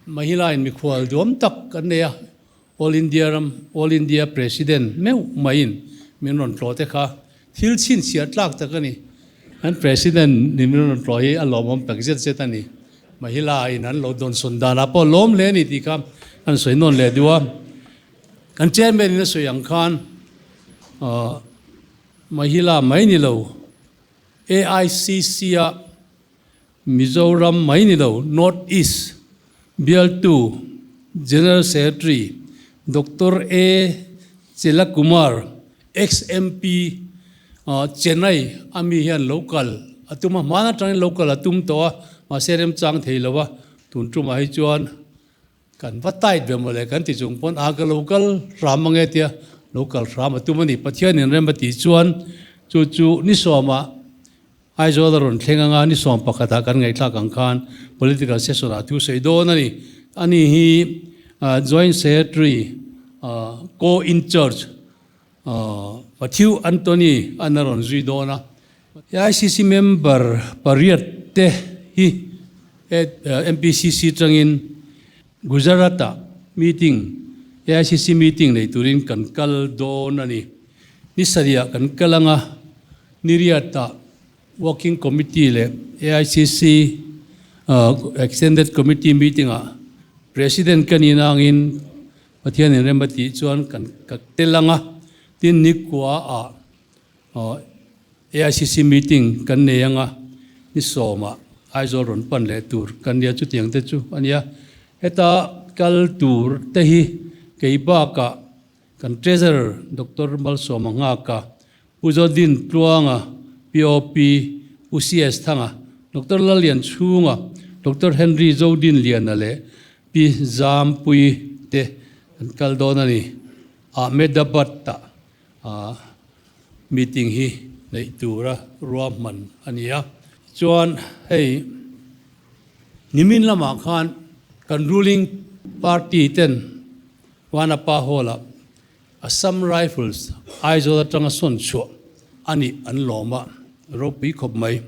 Mahila in mikhual duam tak kan nei a, All India ram, All India President meuh maiin min rawn tlawh te kha thil chhinchhiah tlak tak a ni. Kan President ni min rawn tlawh hi a lawmawm tak zet zet a ni. Mahila in an lo dawnsawn danah pawh lawm hle a ni tih kha kan sawi nawn leh duh a. Kan Chairman in a sawi ang khan Mahila mai ni lo AICC a Mizoram mai ni lo North East bialtu General Secretary Doctor A Chelakumar, ex-MP, Chennai a mi hian lo kal a tum a, hmaan atangin lo kal a tum tawh a, mahse remchang thei lo a, tun tumah hi chuan kan va tight ve mawle kan ti chung pawn a ka lo kal hram ange tia lo kal hram a tum a ni. Pathianin rem a tih chuan chu chu ni sawmah Aizawl a rawn thleng anga ni 11ah kan ngaihthlak ang khan political session ah thu sawi dawn a ni. Ani hi Joint Secretary Co in Charge Matthew Anthony an a rawn zui dawn a. AICC member pariat te hi MPCC tangin Gujarat ah meeting AICC meeting nei turin kan kal dawn a ni. Ni sarih ah kan kal anga Niriata Working Committee leh AICC Extended Committee meeting ah President ka nih na angin Pathian in rem a tih chuan kan ka tel ang a, tin nikua ah AICC meeting kan nei ang a, ni sawmah Aizawl rawn pan leh tur kan nia chutiang te chu a nia. Heta kal tur te hi kei bakah Kan Treasurer Doctor Malsawma Nghaka, Pu Zodin Tluanga, POP, Pu CS Thanga, Doctor Lalian Chhunga, Doctor Henry Zodin Liana leh Pi Zampuii te an kal dawn a ni. Ahmedabad-ah meeting hi neih tura ruahman a ni a. Chuan hei nimin lamah khan kan ruling party ten Vanapa Hall-ah Assam Rifles Aizawl atanga sawn chhuah a nih an lawm a, ropui khawp mai.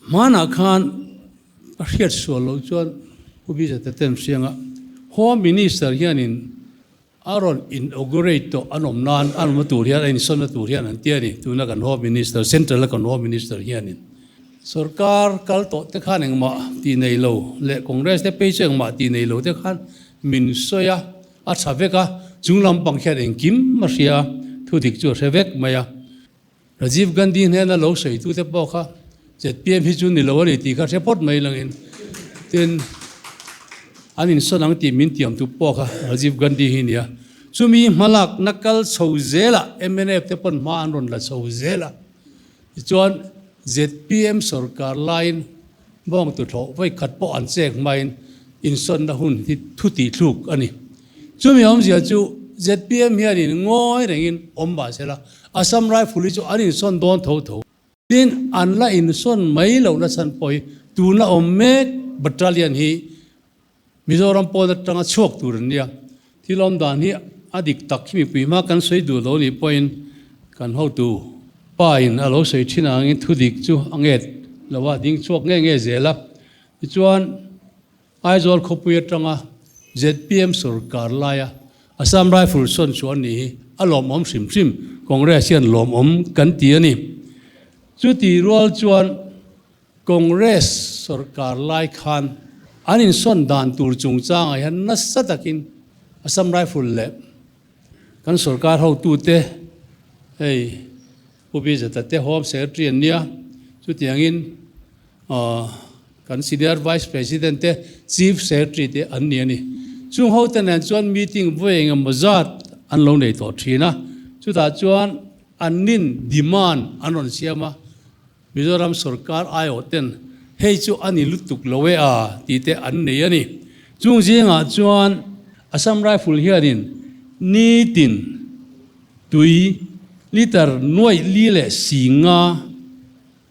Hmanah khan ka hriat sual loh chuan Pu Bijata ten hrianga Home Minister hianin a rawn inaugurate tawh an awm nan an awmna tur hian a insawnna tur hian an ti a ni. Tuna kan Home Minister, Central-a kan Home Minister hianin sorkar kal tawh te khan engmah tih nei lo leh Congress te phei chu engmah tih nei lo te khan Min sawi a, a tha vek a, chung lampang hian engkim a hria a, thu dik chu a hre vek mai a. Rajiv Gandhi hnena lo sawitute pawh kha zpm hi chu ni lo a ni tih kha hre phawt mai langin tin an insawn ang tih min tiamtu pawh kha Rajiv Gandhi hi nia. Chumi hmalakna kal chho zelah mnf te pawn hma an rawn la chho zel a, tichuan zpm sorkar laiin Bawng tuthlawh vawi khat pawh an chek hmain insawnna hun hi thu tih thluk a ni. Chumi awmzia chu zpm hianin ngawi rengin awm mah sela Assam Rifle hi chu an insawn dawn tho tho. Tin, an la insawn mai lohna chhan pawh hi tuna awm mek battalion hi Mizoram pawn atanga chhuak tur an nia. Thil awm dan hi a dik tak hi mipui hma kan sawi duh lo nih pawhin kan hotu pa in a lo sawi thin angin thu dik chu a nget lo a, ding chhuak nge nge zel a. Tichuan Aizawl khawpui atanga zpm sorkar laia Assam Rifle sawn chhuah nih hi a lawmawm hrim hrim, Congress hian lawmawm kan ti a ni. Chuti rual chuan Congress sorkar lai khan an insawn dan tur chungchangah hian nasa takin Assam Rifle leh kan sorkar hotute hei Pu Bijata te Home Secretary an nia, chutiangin kan Senior Vice President te Chief Secretary te an ni a ni. Chung hote nen chuan meeting vawi engemaw zat an lo nei tawh thin a, chutah chuan an nin demand an rawn siam a. Mizoram sorkar aiawh ten hei chu a ni lutuk lo e a tih te an nei a ni. Chung zingah chuan Assam Rifle hianin nitin tui litre nuaih li leh si nga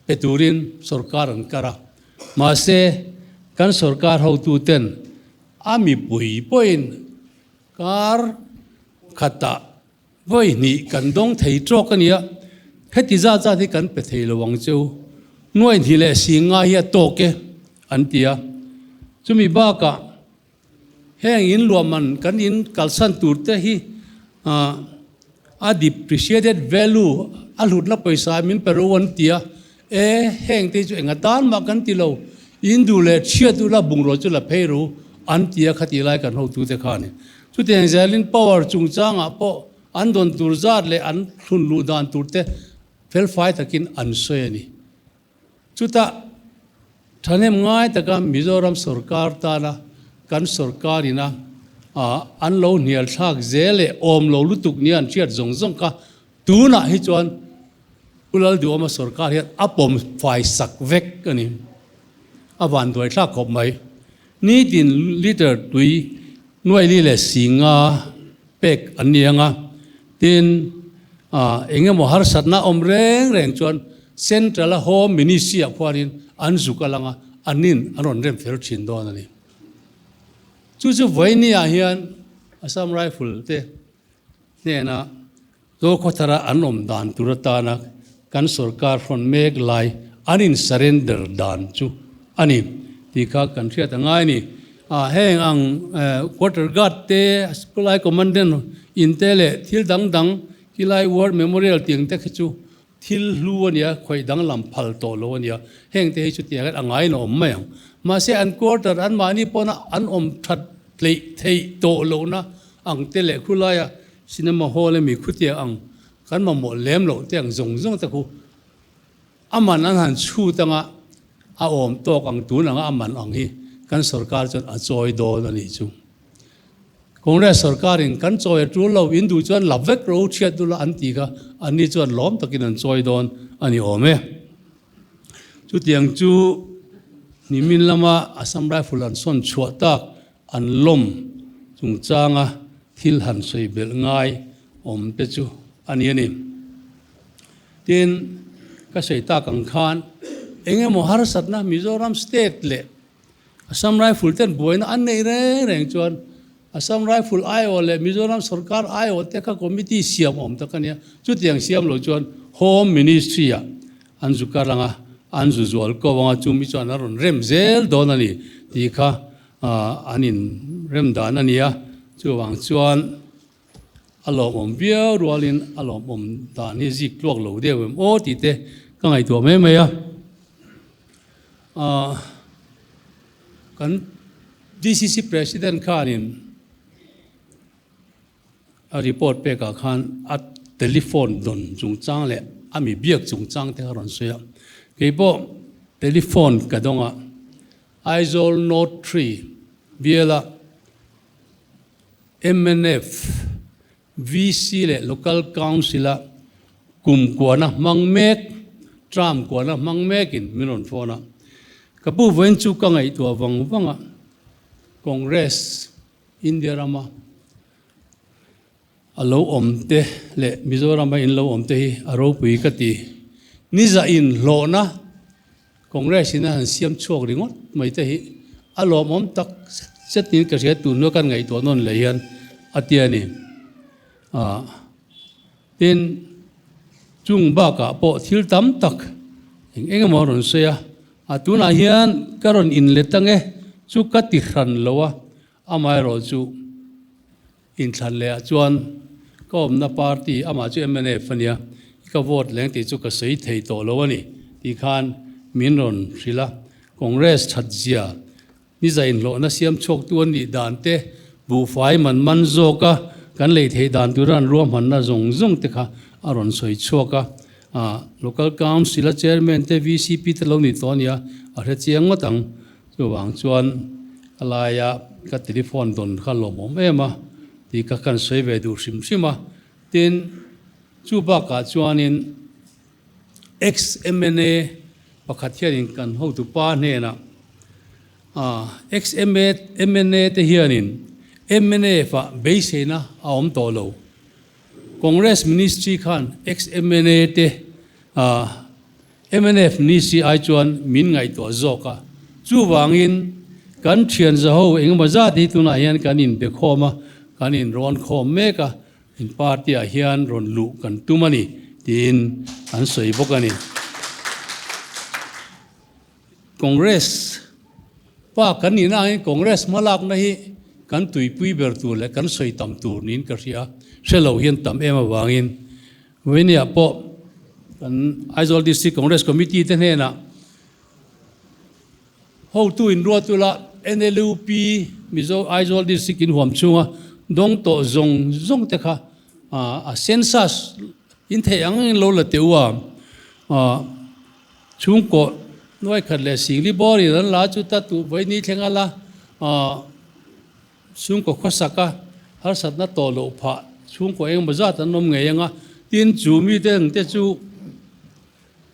pe turin sorkar an kar a. Mahse, kan sorkar hotuten a mipui pawhin kar khatah Vawi hnih kan dawng thei tawk a nia, heti zat zat hi kan pe thei lo ang cheu, nuai hnih leh si nga hi a tawk e an ti a. Chumi bakah Heng in luahman kan in kalsan tur te hi a depreciated value a hlutna pawisa min pe ro an ti a, e heng te hi chu enga tan mah kan ti lo, in duh leh chhiat ula bungraw chu la phei ru an ti a khatih lai kan hotute khan. Chutiang zelin power chungchangah pawh an dawn tur zat leh an thlun luh dan tur te felfai takin an sawi a ni. Chutah thahnem ngai taka Mizoram sorkar tana kan sorkarina an lo hnial thlak zel leh awm lo lutuk nia an hriat zawng zawng kha tunah hi chuan Pu Lalduhawma sorkar hian a pawm fai sak vek a ni. A vanduai thlak khawp mai. Nitin liter tui nuaili leh singa pek an ni ang a, tin eng emaw harsatna awm reng reng chuan Central a Home Ministry ah khuanin an zuk a lang a, annin an rawn rem fel thin dawn a ni. Chu chu vawiini ah hian Assam Rifle te hnena Zokhawthara an awm dan tur atana kan sorkar hrawn mek lai an in surrender dan chu a ni tih kha kan hriat a ngai a ni. Heng ang quarter guard te, khulai commandant in te leh thil dang dang khilai war memorial tih ang te khi chu thil hlu a nia, khawih danglam phal tawh lo a nia. Heng te hi chu tiang hian a ngain a awm mai ang. Mahse an quarter anmahni pawna an awm that tleih theih tawh lohna ang te leh khulaia Cinema hall emi khutia ang kan mamawh lem loh te ang zawng zawng te khu a man an han chhut anga a awm tawk ang tun anga a man ang hi kan sorkar chuan a chawi dawn a nih chu. Congress sorkarin kan chawi a tul lo in duh chuan la vek ro chhiat dul a an tih kha anni chuan lawm takin an chawi dawn a ni awm e. Chutiang chu nimin lama Assam Rifle an sawn chhuah tak An lawm chungchanga thil han sawi belh ngai awm te chu a ni a ni. Tin, ka sawi tak ang khan eng emaw harsatna Mizoram state leh Assam Rifle ten buaina an neih reng reng chuan Assam Rifle aiawh leh Mizoram sorkar aiawh te kha committee siam awm tak a nia. Chutiang siam lo chuan Home Ministry ah an zu kar ang a, an zu zual ko ang a, chumi chuan a rawn rem zel dawn a ni tih kha an in rem dan a ni a, chuvang chuan a lawmawm viau rualin a lawmawm dan hi zik tluak lo deuh em aw tih te ka ngaihtuah mai mai a. Kan DCC President khanin A report pekah khan a telephone dawn chungchang leh a mi biak chungchang te kha rawn sawi a. Kei pawh telephone ka dawng a, Aizawl North Tree biala mnf VC leh Local Council a kum kuana hmang mek, term kuana hmang mekin min rawn phone a. Ka pu vawiin chu ka ngaihtuah vang vang a, Congress India rama a lo awm te leh Mizorama in lo awm te hi a ropui ka ti. Niza in hlawhna Congress in a han siam chhuak ringawt mai te hi a lawmawm tak zet zet niin ka hria tun hnu kan ngaihtuah nawn leh hian a ti a ni. Tin, chung bakah pawh thil tam tak eng eng emaw a rawn sawi a, a tunah hian ka rawn inlet ang e chu ka ti hran lo a, amaherawh chu inthlan lehah chuan ka awmna party amah chu mnf a nia, ka vote leng tih chu ka sawi thei tawh lo a ni tih khan min rawn hrilh a, Congress thatzia Ni zainhlawhna siam chhuaktu an nih dan te, buhfai man man zawka kan lei theih dan tura an ruahmanna zawng zawng te kha a rawn sawi chhuak a. Local Council a Chairman te, VCP te lo ni tawh a nia, a hre chiang ngawt ang. Chuvang chuan ka laia ka telephone dawn kha lawmawm em a tih kha kan sawi ve duh hrim hrim a. Tin, chu bakah chuanin Ex-MNA pakhat hianin kan hotupa hnenah Ex-MNA te hianin MNF-ah beiseina a awm tawh lo. Congress Ministry khan Ex-MNA te MNF Ministry ai chuan min ngaihtuah zawk a. Chuvangin kan thian zaho engemaw zat hi tunah hian kan inbe khawm a, kan inrawn khawm mek a. In party ah hian rawn luh kan tum a ni tiin an sawi bawk a ni. Congress pa kan nihna angin Congress hmalakna hi kan tuipui ber tur leh kan sawi tam tur niin ka hria, hre lo hian tam em avangin Vawinia pawh kan Aizawl District Congress Committee te hnenah hotu inruat ula NLUP Mizo Aizawl District in huam chhunga dawng tawh zawng zawng te kha a census in theih ang angin lo la teh u a, chhungkaw nuai khat leh singli bawr in an la chu ta tu vawiini thleng a la chhungkaw khawsak a harsatna tawh loh phah chhungkaw engemaw zat an awm ngei ang a, tin chu mite ang te chu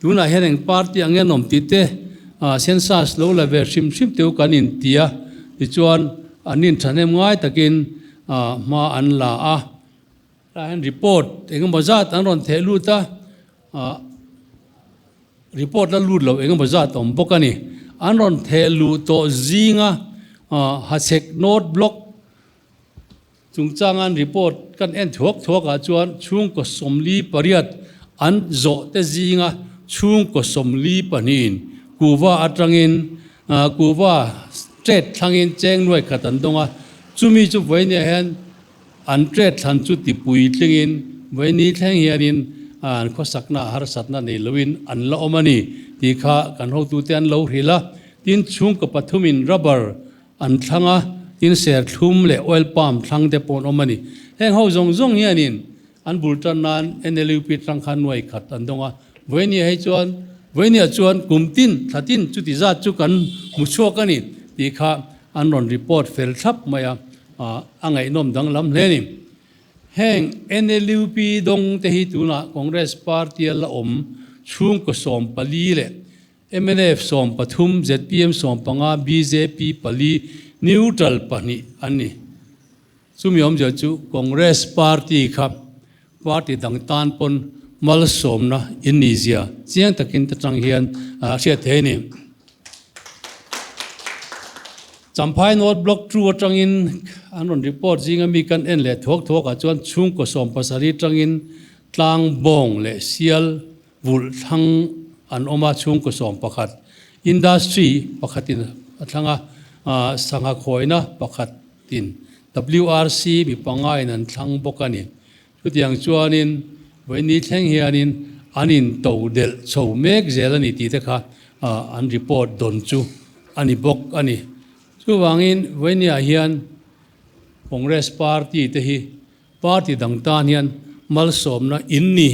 tunah hian eng party ang nge an awm tih te census lo la ve hrim hrim teu kan inti a, tichuan an inthahnem ngai takin hma an la a. Tah hian report engemaw zat an rawn theh lut a, report la lut lo engemaw zat awm bawk a ni. An rawn theh luh tawh zinga Hachhek North Block chungchanga an report kan en thuak thuak ah chuan chhungkaw 48 an zawh te zinga chhungkaw 42 in kuva atangin kuva trade thlangin cheng nuai khat an dawng a, chumi chu vawinia hian An trade thlan chu tipui tlingin vawiini thleng hianin an khawsakna harsatna nei loin an la awm a ni tih kha kan hotute an lo hrilh a. Tin, chhungkaw pathumin rubber an thlang a, tin serthlum leh oil palm thlang te pawh an awm a ni. Heng ho zawng zawng hianin an bul tan nan NLUP tang khan nuai khat an dawng a. Vawiini hei chuan vawiiniah chuan kum tin thla tin chuti zat chu kan hmu chhuak a ni tih kha an rawn report fel thlap mai a. A ngaihnawm danglam hle a ni. Heng NLUP dawng te hi tunah Congress party a la awm chhungkaw 14 leh mnf 13, zpm 15, bjp pali, neutral pahnih an ni. Chumi awmzia chu Congress party kha party dang tan pawn malsawmna in nih zia chiang takin ta tang hian a hriat thei a ni. Champhai North Block 2 atangin an rawn report zinga mi kan en leh thuak thuak ah chuan chhungkaw 70 tangin tlang bawng leh sial vulh thlang an awm a, chhungkaw 11 industry pakhatin a thlang a, sangha khawina pakhatin WRC mi panga in an thlang bawk a ni. Chutiang chuanin vawiini thleng hianin an in to delh chho mek zel a ni tih te kha an report dawn chu a ni bawk a ni. Chuvangin vawiiniah hian Congress party te hi party dang tan hian malsawmna in ni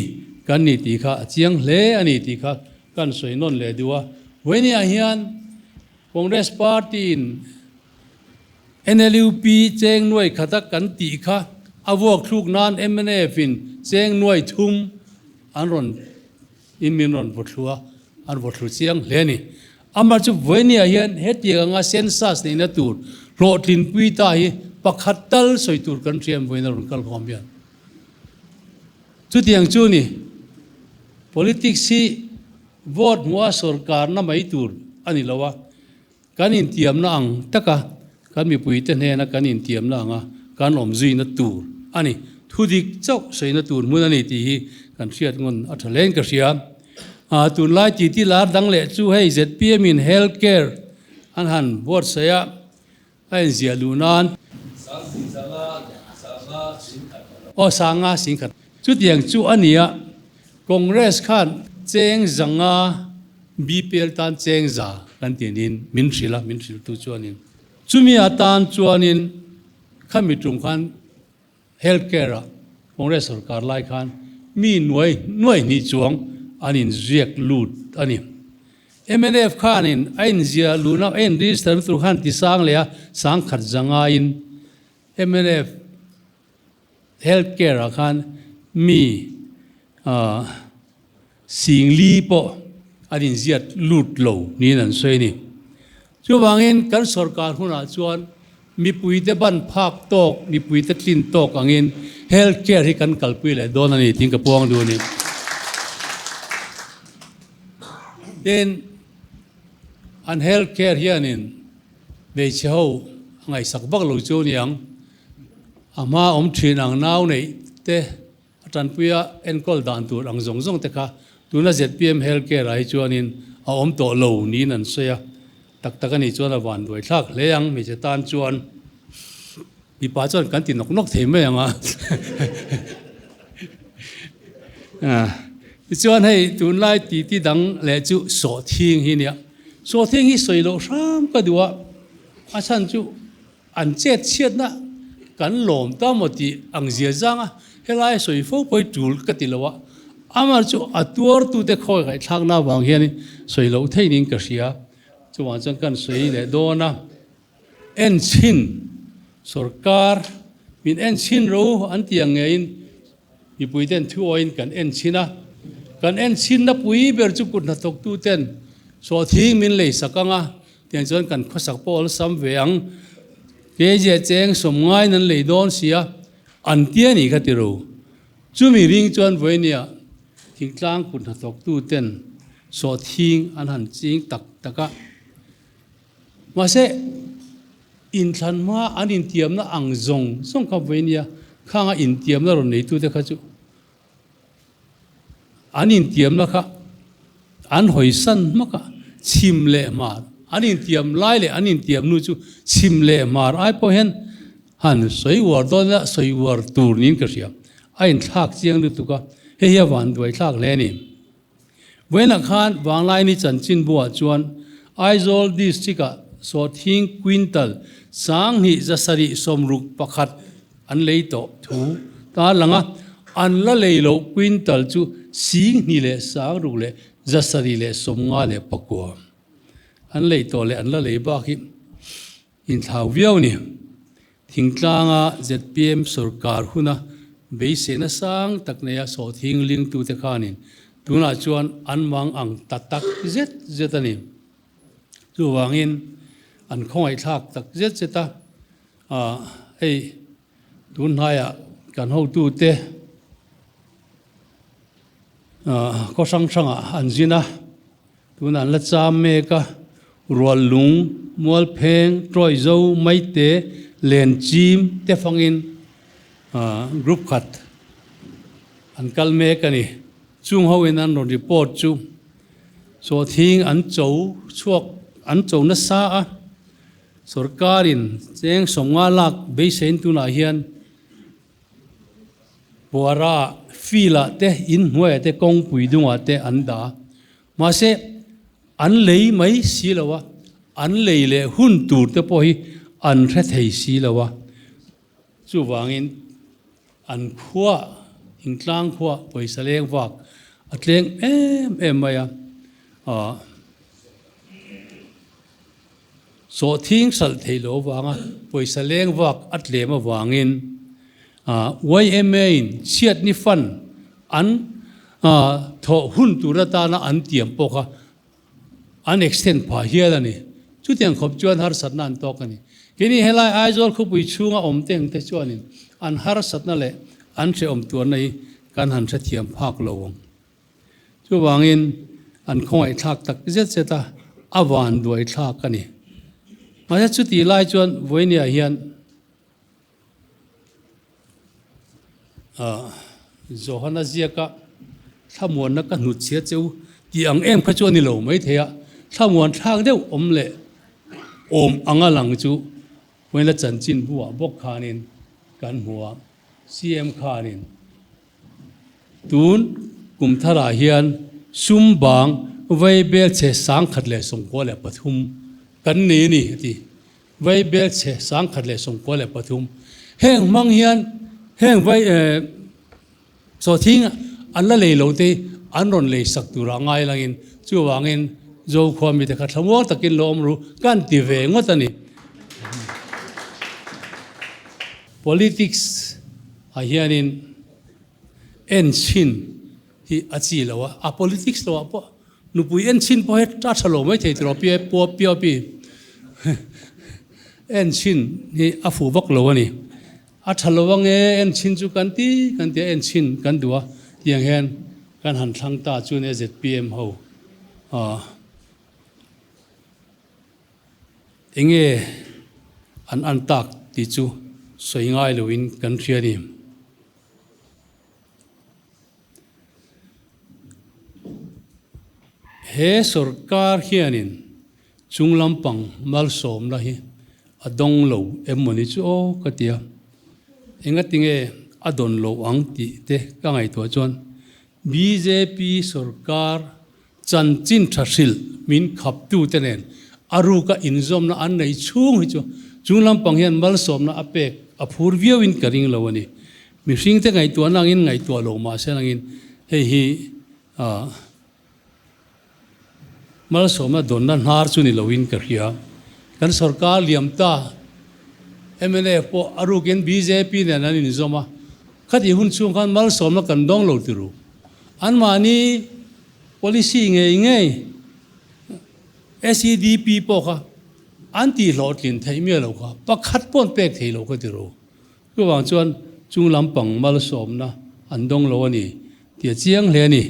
kan ni tih kha a chiang hle a ni tih kha kan sawi nawn leh duh a. Vawiiniah hian Congress party in NLUP cheng nuai khata kan tih kha a vuak thluk nan mnf in cheng nuai thum an rawn in min rawn vaw thlu a, an vaw thlu chiang hle a ni. Amah chu vawinia hian hetiang anga census neihna tur hlawhtlinpui ta hi pakhat tal sawi tur kan hriam vawiin a rawn kal khawm hian. Chutiang chu ni, politics hi vote hmuha sorkarna mai tur a ni lo a, Kan intiamna ang taka kan mipuite hnena kan intiamna anga kan awm zuina tur a ni. Thu dik chauh sawiina tur hmun a ni tih hi kan hriat ngawn a tha hlein ka hria. Tunlai titi lar dang leh chu hei zpm in health care an han buatsaih a, a inziah luh nan. Aw sanga singkhat. Chutiang chu a ni a, Congress khan cheng zanga BPL tan cheng za kan tinin min hrilh a, min hrilhtu chuanin chumi atan chuanin khami tum khan health care ah Congress sorkar lai khan mi nuai nuai hnih chuang an inziak lut a ni. Mnf khanin a inziah luhna a in register na tur khan tisang leh a sangkhat zangaiin mnf Health care ah khan mi singli pawh an inziat lut lo niin an sawi a ni. Chuvangin kan sorkar hunah chuan mipuite ban phak tawk, mipuite tlin tawk angin health care hi kan kalpui leh dawn a ni tiin ka puang duh a ni. Tin, an health care hianin hmeichhe ho a ngaihsak vak lo chu a ni ang. A hma awm thin ang nau neih te a tanpuia enkawl dan tur ang zawng zawng te kha tuna zpm Health Care ah hi chuanin a awm tawh lo niin an sawi a, tak tak a nih chuan a vanduai thlak hle ang hmeichhe tan chuan. Mipa chuan kan ti nawk nawk thei mai ang a. Tichuan hei tunlai titi dang leh chu sawhthing hi nia. Sawhthing hi sawi loh hram ka duh a, a chhan chu an chet chhiatna kan lawm ta maw tih ang zia zang a, helai sawi fo pawh hi tul ka ti lo a, amah chu a tuartute khawi ngaihthlakna avang hian sawi loh theih niin ka hria. Chuvang chuan kan sawi leh dawn a. Enchhin sorkar min enchhin ro an ti ang ngeiin mipui ten thu awiin kan enchhin a, kan enchhinna pui ber chu kut hnathawktu ten sawhthing min lei sak ang a, tiang chuan kan khawsak pawh awlsam ve ang. Keizia cheng sawm ngaiin an lei dawn sia, an ti a nih kha ti ro. Chumi ring chuan vawinia thingtlang kut hnathawktu ten sawhthing an han ching tak tak a. Mahse, inthlan hma an intiamna ang zawng zawng kha vawi nia, khanga intiamna rawn neitute kha chu an intiamna kha an hawisan hmak a, chhim leh hmar an intiam lai leh an intiam nu chu chhim leh hmar ai pawh hian han sawi uar dawn ila sawi uar tur niin ka hria. A inthlak chiang lutuk a, hei hi a vanduai thlak hle a ni. Vawiinah khan Vanglaini chanchinbuah chuan Aizawl District-ah sawhthing quintal 20 661 an lei tawh thu tarlang a, an la lei loh quintal chu 26 leh 759 an lei tawh leh an la lei bak hi inthlau viau a ni. Thingtlanga zpm sorkar huna beiseina sang tak neia sawhthing lingtute khanin tunah chuan an mang ang ta tak zet zet a ni. Chuvangin an khawngaihthlak tak zet zet a, hei tun hnaiah kan hotute khaw hrang hrangah an zin a. Tunah an la cham mek a, rual lung, mual pheng, tawi zo, maite, len chim te fangin group khat an kal mek a ni. Chung ho in an rawn report chu sawhthing an cho chhuak an cho nasa a, sorkar in cheng 50 lak beiseiin tunah hian Buara field ah te inhnuaiah te kawngpui dungah te an dah a. Mahse, an lei mai si lo a, an lei leh hun tur te pawh hi an hre thei si lo a. Chuvangin an khua, thingtlang khua pawisa leng vak a tleng em em mai a. Sawhthing hralh theih loh avanga pawisa leng vak a tlem avangin yma in chhiatni fund an thawh hun tur atana an tiam pawh kha an extend phah hial a ni. Chutiang khawp chuan harsatna an tawk a ni. Keini helai Aizawl khawpui chhunga awm te ang te chuanin an harsatna leh an hrehawm tuarna hi kan han hrethiam phak lo ang. Chuvangin an khawngaihthlak tak zet zet a, a vanduaithlak a ni. Mahse chutih lai chuan Vawinia hian Johana ziaka thlamuanna ka hnutchhia che u tih ang em kha chu a ni lo maithei a, thlamuan thlak deuh awm leh awm anga lang chu Vawiina chanchinbu-ah bawk khanin kan hmu a, CM khanin Tun kum tharah hian sum bang vei belchhe 1093 kan nei a ni, a ti. Vei belchhe 1093. Heng hmang hian heng vai sawhthing an la lei lo te an rawn lei sak turah ngai langin chuvangin Zokhua mite kha thlamuang takin lo awm ru kan ti ve ngawt a ni. Politics ah hianin en chhin hi a chi lo a, a politics lo ah pawh nupui en chhin pawh hi a tha lo mai thei tiraw pi pua pia pi en chhin hi a fuh vak lo a ni. A tha lo ange en chhin chu kan ti kan ti a en chhin kan duh a tiang hian kan han thlang ta chu nia zpm ho ah. Enge an an tak tih chu sawi ngai loin kan hria a ni. He sorkar hianin chung lampang malsawmna hi. a dawng lo em mawni chu aw ka ti a, engatinge a dawn lo ang tih te ka ngaihtuah chuan bjp sorkar chanchin tha hrilh min khaptute nen a ruka inzawmna an nei chhung hi chu chung lampang hian malsawmna a pek a phur viauin ka ring lo a ni. Mihringte ngaihtuahna angin ngaihtuah lo mahse angin hei hi ah Malsawmna dawnna hnar chu ni loin ka hria. Kan sorkar liam ta mnf pawh a rukin bjp nen an inzawm a, khatih hun chhung khan malsawmna kan dawng lo tiru. Anmahni policy ngei ngei SEDP pawh kha an tihhlawhtlin theih miah lo kha pakhat pawh an pek thei lo kha tiru. Chuvang chuan chung lampang malsawmna an dawng lo a ni tih a chiang hle a ni.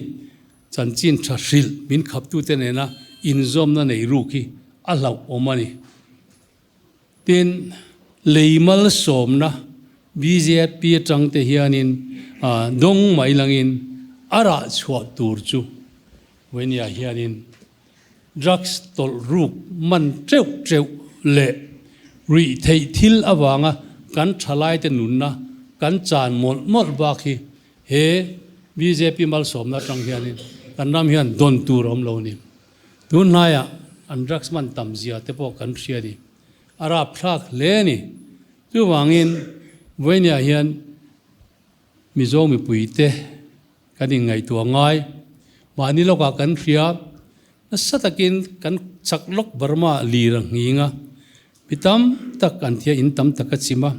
Chanchin tha hrilh min khaptute nena inzawmna nei ruk hi a hlauhawm a ni. Tin, lei malsawmna bjp atangte hianin dawng mai langin a rah chhuah tur chu Vainia hianin drugs tawlh ruk man teuh teuh leh ruih theih thil avanga kan thalaite nunna kan chan mawlh mawlh bak hi He bjp malsawmna atang hianin kan ram hian dawn tur a awm lo a ni. Tun hnaiah an drugs man tam zia te pawh kan hria a ni. A rapthlak hle a ni. Chuvangin Vawinia hian Mizo mipuite kan inngaihtuah ngai. Mahni lawkah kan hria, nasa takin kan chak lawk Burma lir a nghing a, mi tam tak an thia in tam tak a chim a.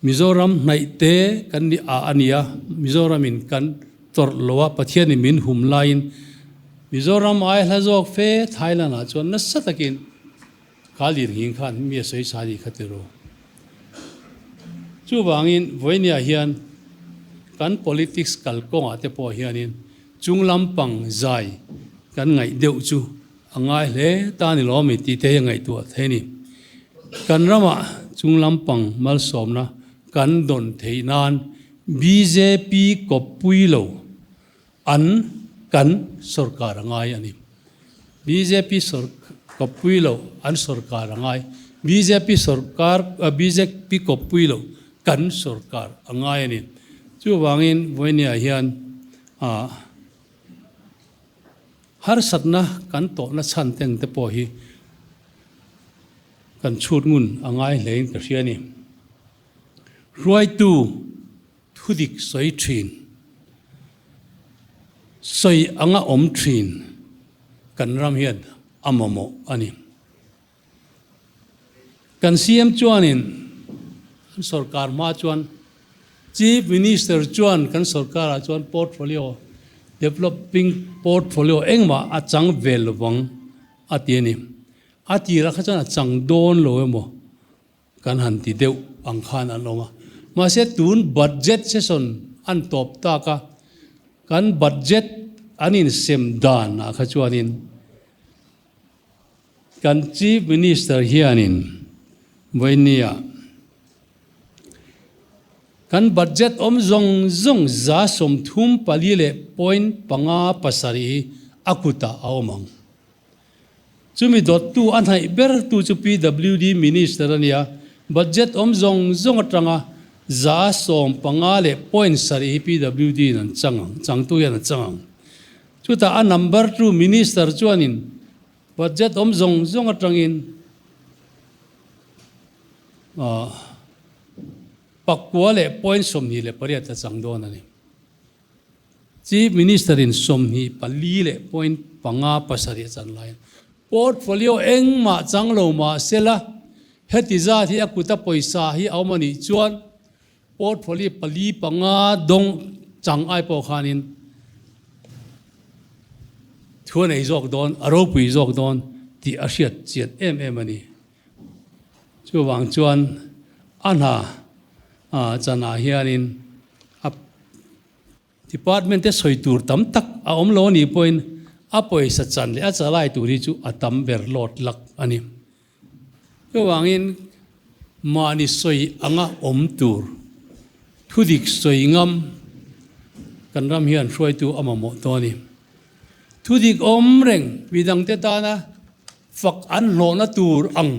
Mizoram hnaih te kan ni a a nia, Mizoram in kan tawrh lo a, Pathian in min hum laiin Mizoram ai hla zawk fe Thailand ah chuan nasa takin kha lirnghing khan mi a sawi sa nih kha ti ru. Chuvangin vawinia hian kan politics kalkawngah te pawh hianin chung lampang zai kan ngaih deuh chu A ngai hle ta ni lo mi tih te hi a ngaihtuah thei a ni. Kan ramah chung lampang malsawmna kan dawn theih nan bjp kawppui lo an kan sorkar a ngai a ni. Bjp kawppui lo an sorkar a ngai. Bjp sorkar bjp kawppui lo kan sorkar a ngai a ni. Chuvangin vawinia hian ah. Harsatna kan tawhna chhan teng te pawh hi kan chhut ngun a ngai hlein ka hria a ni. Hruaitu thudik sawi thin, sawi anga awm thin kan ram hian a mamawh a ni. Kan CM chuanin an sorkar hma chuan Chief Minister chuan kan sorkarah chuan portfolio, developing portfolio engmah a chang ve lovang a ti a ni. A tirah kha chuan a chang dawn lo emaw kan han ti deuh ang khan an awm a. Mahse tun budget session an tawp tak a, kan budget an insem danah kha chuanin, Kan Chief Minister hianin vawinia kan budget awm zawng zawng 34 leh point panga pasarih hi a kutah a awm ang. Chumi dawttu a hnaih bertu chu PWD Minister a nia, budget awm zawng zawng atanga 15 leh point sarih hi PWD in an chang ang, changtu hian a chang ang. Chutah a number two Minister chuanin budget awm zawng zawng atangin pakua leh point 28 a chang dawn a ni. Chief Minister in 24 leh point panga pasarih a chan laiin portfolio engmah chang lo mah sela heti zat hi a kuta pawisa hi a awm a nih chuan Portfolio pali panga dawng chang ai pawh khanin thu a nei zawk dawn, a ropui zawk dawn tih a hriat chian em em a ni. Chuvang chuan a hna chanah hianin a Department te sawi tur tam tak a awm lo a nih pawhin a pawisa chan leh a chalai tur hi chu a tam ber lawt lak a ni. Chuvangin mahni sawi anga awm tur, thudik sawi ngam kan ram hian hruaitu a mamawh tawh a ni. Thudik awm reng midangte tana fak an hlawhna tur ang.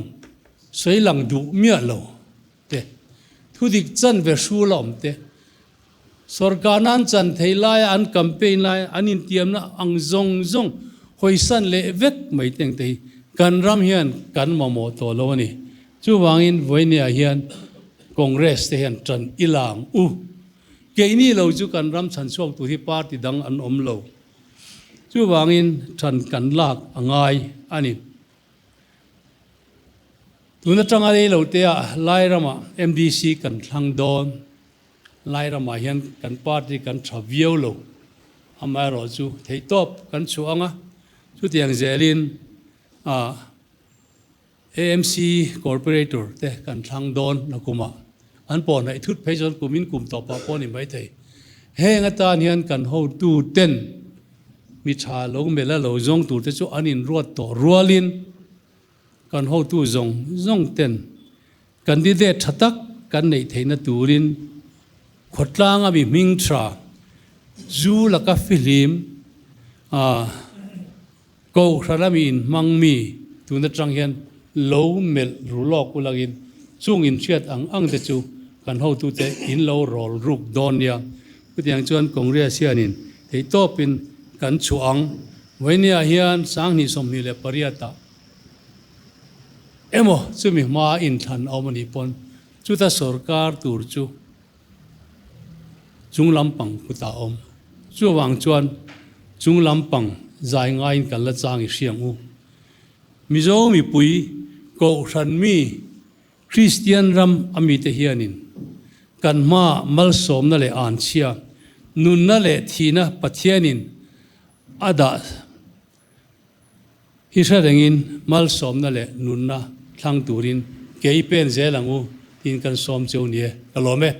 sawi lang duh miah lo te, thudik chanve hrul a awm te, Sorkarna an chan thei laia an campaign laia an intiamna ang zawng zawng hawisan leh vek mai te ang te hi kan ram hian kan mamawh tawh lo a ni. Chuvangin vawinia hian Congress te hian tan i la ang u. Keini lo chu kan ram chhan chhuak tur hi party dang an awm lo. Chuvangin tan kan lak a ngai a ni. Tun atanga rei lo te ah Lairamah MDC kan thlang dawn. Lairamah hian kan party kan tha viau lo. Amaherawhchu theihtawp kan chhuah ang a, chutiang zelin ah AMC Corporator te kan thlang dawn na kumah an pawh hnaih thut phei chuan kumin kum tawpah pawh a ni maithei. Heng atan hian kan hotu ten mi tha lo mela lo zawng tur te chu an inruat tawh rualin kan hotu zawng zawng ten candidate tha tak kan neih theihna turin khawtlanga mi hming tha zu laka fihlim ah Kohhran a mi inhmang mi tun atang hian lo melh ru lawk ulangin chung inhriat ang ang te chu kan hotute in lo rawl ruk dawn nia. Chutiang chuan Congress hianin theihtawpin kan chhuah ang. Vawinia hian 2028 ah emaw chumi hmaa inthlan a awm a nih pawn chuta sorkar tur chu Chung lampang kutah a awm. Chuvang chuan chung lampang zai ngaiin kan la chang i hriang u. Mizo mipui Kohhran mi Kristian ram a mite hianin kan hmaah malsawmna leh anchhia, nunna leh thihna Pathianin a dah hi hre rengin malsawmna leh nunna thlang turin ke i pen zel ang u tiin kan sawm cheu nia ka lawm e.